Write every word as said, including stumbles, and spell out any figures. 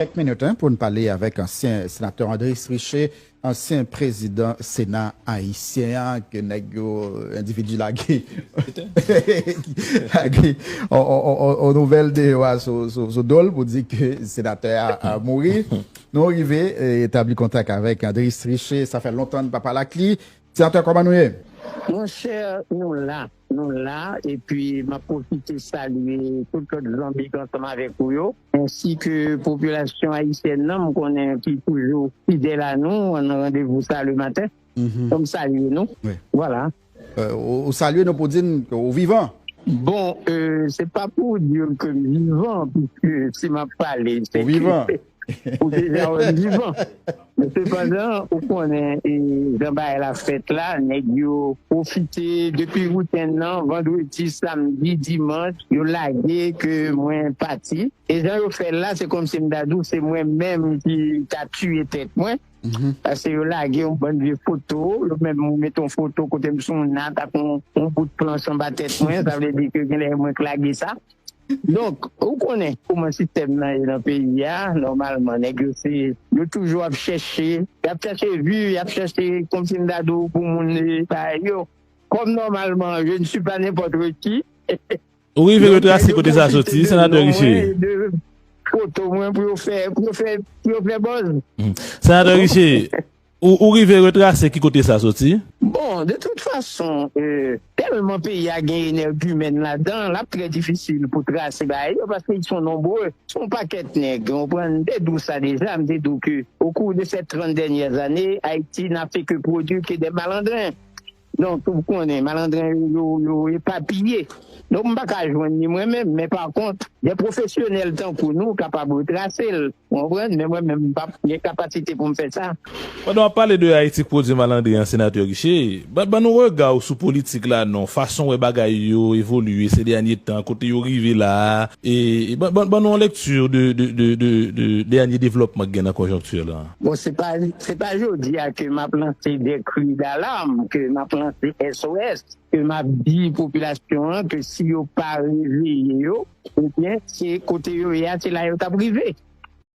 Kèk minit, en, pou n pale avèk ansyen senatè Andris Riché, ansyen prezidan Sena ayisyen an, ke nèg yo, endividi lage, lage on, on, on, on, on nouvèl deyò a sou, sou, sou do l pou di ke senatè a, a mouri. Nou rive, eh, etabli kontak avèk Andris Riché, sa fè lontan n pa pale ak li. Senatè, kòman nou ye? Monchè, nou la. Nou la, epi m ap pwofite salye tout lòt zanmi k ansanm avèk ou yo, ensi ke popilasyon ayisyèn nan, m konnen ki toujou fidèl a nou, an randevou sa le maten. Donk, m salye nou. Vwala. Euh, ou, ou salye nou pou di n ke ou vivan? Bon, euh, se pa pou di ke m vivan, piske si m ap pale, se ke ou deja wè m vivan. Men sepandan, ou konnen, e, jan bagay la fèt la, nèg yo pwofite depi wikenn nan, vandredi, samdi, dimanch, yo lage ke mwen pati. E jan yo fè l la, se kòmsi m ta di w, se mwen menm ki ta tiye tèt mwen. Paske yo lage yon bann vye foto, yo menm mete yon foto kote m sou yon nat ak yon, yon bout planch anba tèt mwen, sa vle di ke genlè mwen k lage sa. Donk, ou konnen kòman sistèm nan ye nan peyi a, nòmalman, nèg yo se, yo toujou ap chèche, y ap chèche vi, y ap chèche, kòmsi m ta di w, pou moun, e, parèy yo. Kòm nòmalman, je ne suis pas n'importe qui. Ou rive retrase kote sa soti, senatè Riché? Foto mwen pou yo fè, pou yo fè, pou yo fè buzz. Senatè Riché, ou, ou rive retrase ki kote sa soti? Bon, de tout fason, euh, tèlman peyi a gen enègimèn ladan, l ap trè difisil pou trase bagay yo, paske ils sont nombreux. Se yon pakèt nèg, ou konprann, m te di w sa deja, m te di w ke, au cours de ces trente dernières années, Haïti n'a fait que produire que des malandrins. Donk, ou konnen, malandren yo, yo, yo epapiye. Donk, m pa ka jwenn li mwen menm, men pa kont, de pwofesyonèl tankou nou kapab retrase l. Ou konprann? Men mwen menm, m p ap gen kapasite pou m fè sa. Pandan w ap pale de Ayiti k pwodui malandren an, senatè Riché, ban, ban nou rega w sou politik la non, fason w wè bagay yo evolye se dènye tan, kote yo rive la a, e, e ban, ban, ban nou yon lekti de, de, de, de, de dènye devlòpman k gen nan konjonkti la. Bon, se pa, se pa jodi a ke m ap lanse de cri d'alarme, ke m ap lanse S O S, ke m ap di popilasyon an ke si yo pa reveye yo, ebyen, se kote yo ye a, se la yo t ap rive.